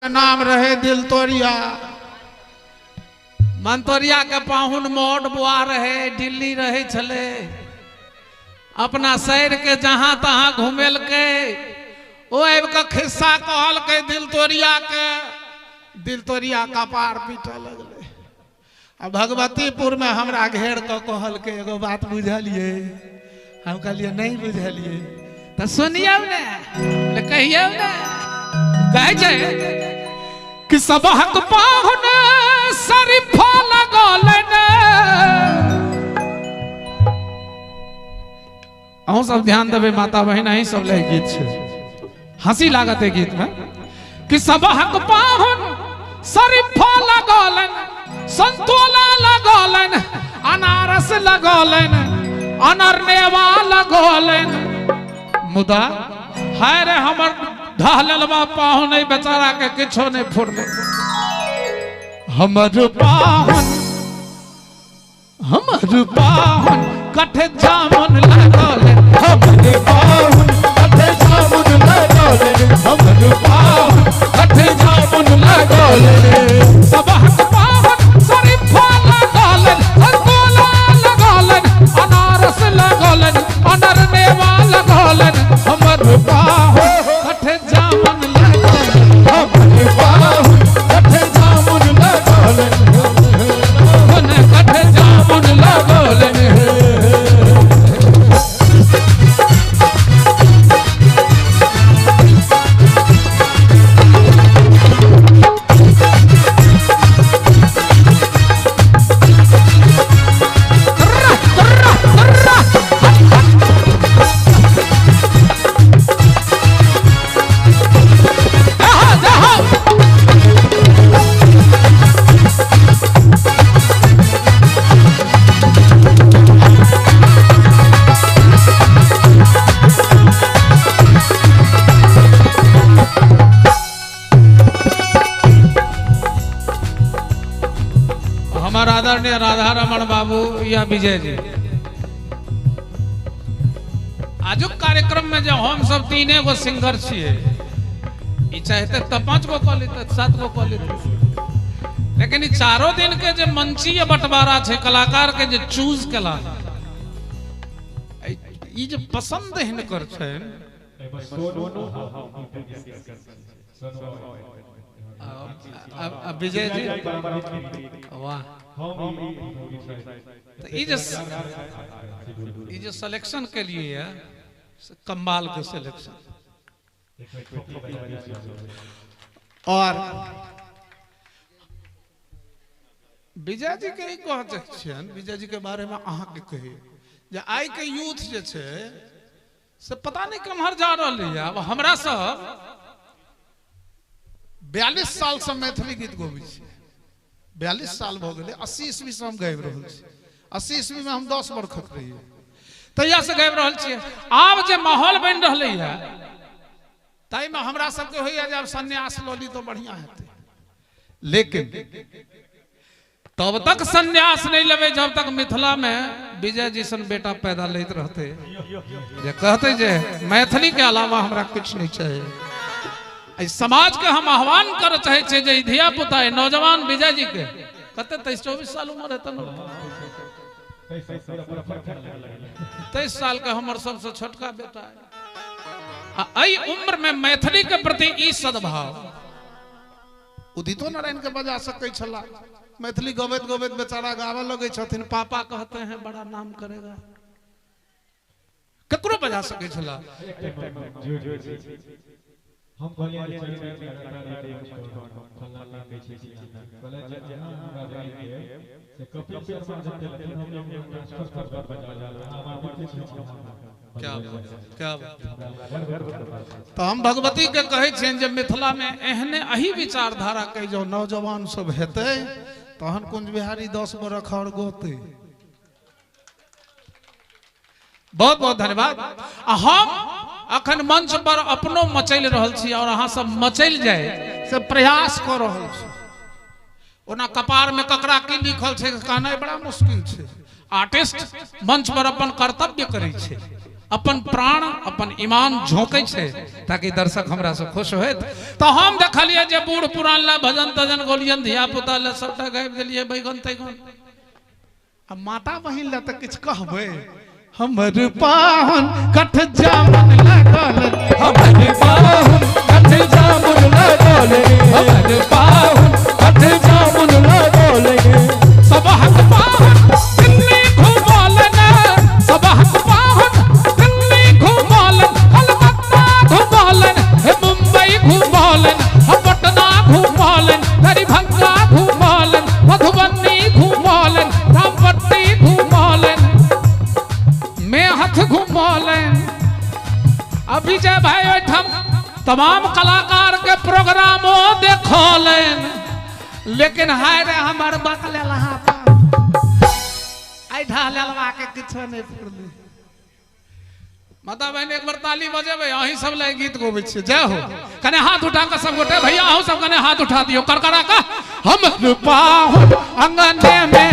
नाम रहे दिलतोरिया। मंतोरिया के पाहुन मोट बुआ रहे, दिल्ली रहे छले, अपना शहर के जहां तहां घुमेल के ओ आबि के खिस्सा कहल के दिलतोरिया के, दिलतोरिया कपार पीटे लगले। आ भगवतीपुर में हमरा घेर के कहल के एगो बात बुझलिए, हम कहलिए नहीं बुझलिए, तो सुनियो ने कहियो ने, कहै छै कि सबहक पाहुन शरीफा लगल ने। अहूँ सब ध्यान देबै माता बहिन, अहीं सब लए गीत छै, हंसी लागत है गीत में कि सबहक पाहुन शरीफा लगल, संतोला लगल, अनारस लगल, अनरनेवा लगल, मुदा हाय रे हमर ढहलवा पाहुन नहीं बेचारा के किछो नहीं फुरले। हमर पाहुन, हमर पाहुन कठे जामुन लगल, हमर पाहुन कठे जामुन लगल, हमर पाहुन कठे जामुन लगल। सबहक पाहुन शरीफा लगल, संतोला लगल, अनारस लगल, अनरनेवा लगल, हमर पाहुन कठे जामुन लगल, हमर पाहुन कठे जामुन लगल, कठे जामुन लगल। आदरणीय राधा रमण बाबू या विजय जी, आजुक कार्यक्रम में जो हम सब तीने गो सिंगर छिए, चाहते तो 5 गो कऽ लेते, 7 गो कऽ लेते, लेकिन चारों दिन के जो मंचीय बंटवारा छै, कलाकार के जो चूज केला, ई जे पसंद हिनकर छै। विजय जी वाह, तो ई जे सिलेक्शन के लिए है, कमाल के सिलेक्शन। और विजय जी के कहते छियनि, विजय जी के बारे में अहाँ के कही जे आइ के यूथ जे छै से पता नहीं कम्हर जा रहल है। अब हमरा सब 42 साल से मैथिली गीत गबै छी, 42 साल भऽ गेलै, 80 ईस्वी से हम गाबि रहल छी, 80 ईस्वी में हम 10 बरखक रहियै तहिया से गाबि रहल छियै। आब जे माहौल बनि रहलै है ताहिमे हमरा सबके होइए जे आब सन्यास लऽ ली तऽ बढ़िआँ हेतै, लेकिन तब तक सन्यास नहीं लेबै जब तक मिथिला में विजय जी सन बेटा पैदा लैत रहते, जे कहते जे मैथिली के अलावा हमरा किछु नहीं चाहिए। समाज के हम आह्वान कर चाहे छे जे धिया पुता नौजवान विजय जी के कते 23-24 साल उम्र हेतन, 23 साल के हमर सबसे छोटका बेटा है। आ एहि उम्र में मैथिली के प्रति ई सद्भाव उदितो नारायण के बजा सकै छला, मैथिली गबैत गबैत बेचारा गावे लगै छथिन, पापा कहते हैं बड़ा नाम करेगा, ककरो बजा सकै छला। हम कहलिए से कपिल शर्मा क्या क्या तो हम भगवती के कहै छियनि जे मिथिला में एहने अही विचारधारा के जो नौजवान सब हेतै तहन कुंज बिहारी 10 बरख और गोतै। बहुत बहुत धन्यवाद। आ हम अखन मंच पर अपनो मचलि रहल छी और अहाँ सब मचलि जाय से प्रयास कऽ रहल छी। ओना कपार में ककरा की लिखल छै कहनाइ बड़ा मुश्किल छै। आर्टिस्ट मंच पर अपन कर्तव्य करै छै, अपन प्राण अपन ईमान झोंकै छै ताकि दर्शक हमरा से खुश होत। तो हम देखलिए जे बूढ़ पुरान ला भजन तजन गोलियन धिया पुता ला सबटा गाबि देलिए बैगन तैगन। आ माता बहिन ला तऽ किछु कहबै, हमर पाहुन कठ जामुन लगल, हमर पाहुन कठ जामुन लगल, हमर पाहुन कठ जामुन लगल। सबहक पाहुन दिल्ली घुमौलन, सबहक पाहुन दिल्ली घुमौलन, कलकत्ता घुमौलन, हे मुंबई घुमौलन, हे पटना घुमौलन, दरभंगा घुमौलन, मधुबनी घुमौलन, रामपट्टी घुमौलन, मेहथ घुमौलन। अभी जे भाई ओहिठाम तमाम कलाकार के प्रोग्रामो देखौलन, लेकिन हाय रे हमर बकले ऐठा लेलवा के किछो नहीं फुरले। माता बहन एक बार ताली बजेबै, अहीं सब लए गीत गबै छियै। जय हो। कने हाथ उठा के सब गोटे भैया अहूँ सब कने हाथ उठा दियौ करकरा का। हम पाहुन अंगने में